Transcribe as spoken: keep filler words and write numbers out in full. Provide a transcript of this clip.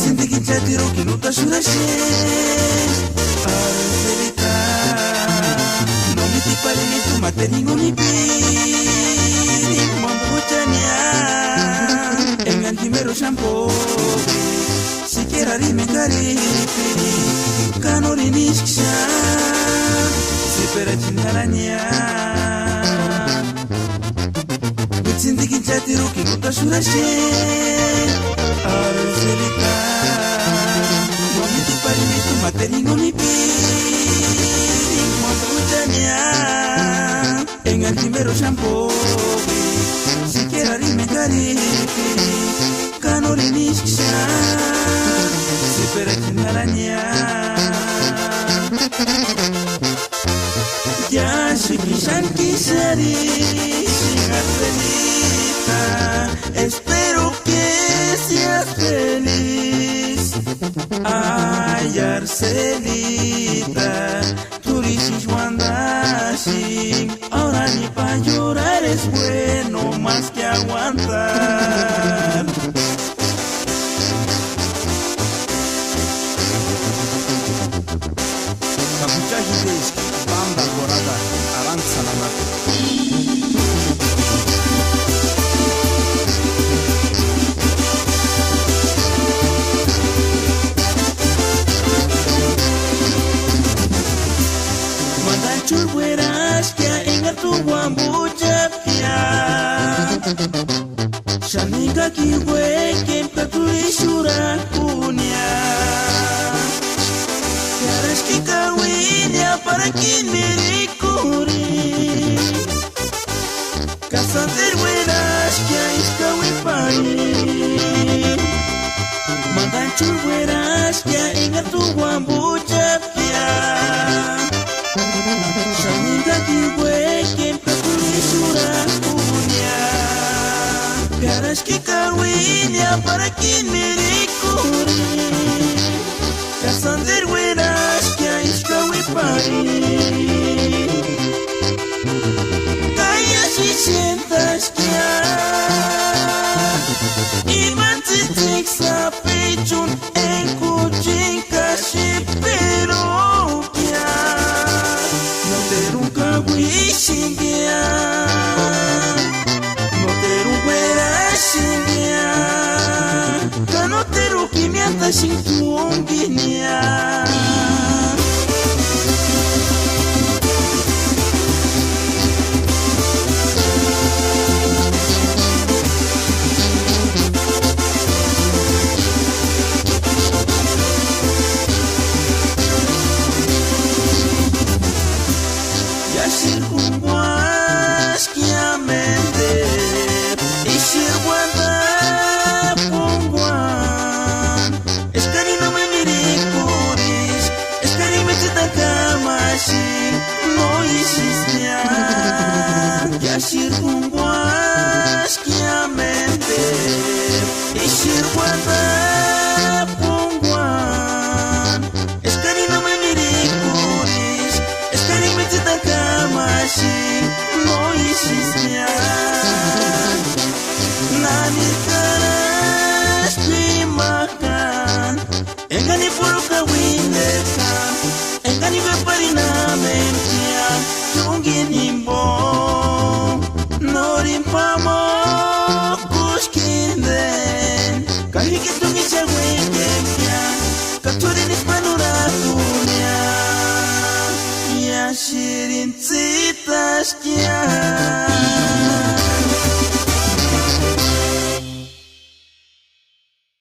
Tsïntikinchatiruki nutaxurhaxeni. Arselita, no mitiparini tu materingunipiri, mambuchania. Engani jimeru xáni póbi, sikiera arhimeni karipiri, ka nórini ískia, siperachini jarhania. Tsïntikinchatiruki nutaxurhaxeni. Arselita, no mitiparini tu materingunipiri, mambuchania. Engani jimeru xáni póbi, sikiera arhimeni karipiri, ka nórini ískia, siperachini jarhania. Ya xikixani kixarixini, Arselita, espero que seas feliz. Ay, Arselita, t'úrisï uandaxeni, ahora ni pa llorar es bueno más que aguantar. Ka jucha jíndeski bándarkorada arantsani anapu. Mandanchurhu ueraxkia engari tu uambuchapkia. Xáni jingaki uékempka t'u ixurhakunia. Piáraxki kauinia parakini mirikurini. Ka sánteru ueraxkia ísï kauiparini. Mandanchurhu ueraxkia engari tu uambuchapkia. Xáni jingaki uékempka t'u ixurhakunia. Piáraxki kauinia parakini mirikurini. Ka sánteru ueraxkia ísï kauiparini. Ka iásï xéntaxkia. Imani tsïtsïki sapichuni enga juchini ka xipirukia. Nóteruni kauixinkia. Nóteruni ueraxinkia. Ka nóteruni jimiantaxini t'únginia. Ya xíni junguaskia ménderu, ísïri uandapu junguani. Eskari no me mirikurisï, eskari mitsïtani kamaxi, no ísïskia. Ya xíni junguaskia ménderu, ísïri uandapu junguani. Eskari no me mirikurisï, eskari mitsïtani kamaxi, no ísïskia. Nani karasï p'imakani, engani p'urhuk'a uindeka, engani ueparini amempkia, t'úngini jimbo. Nórini p'amok'usï k'índeni, ka jíkini t'úngini xáni uékempkia, ka t'úrini ísï páni urhakunia. Ya xírini tsítaskia.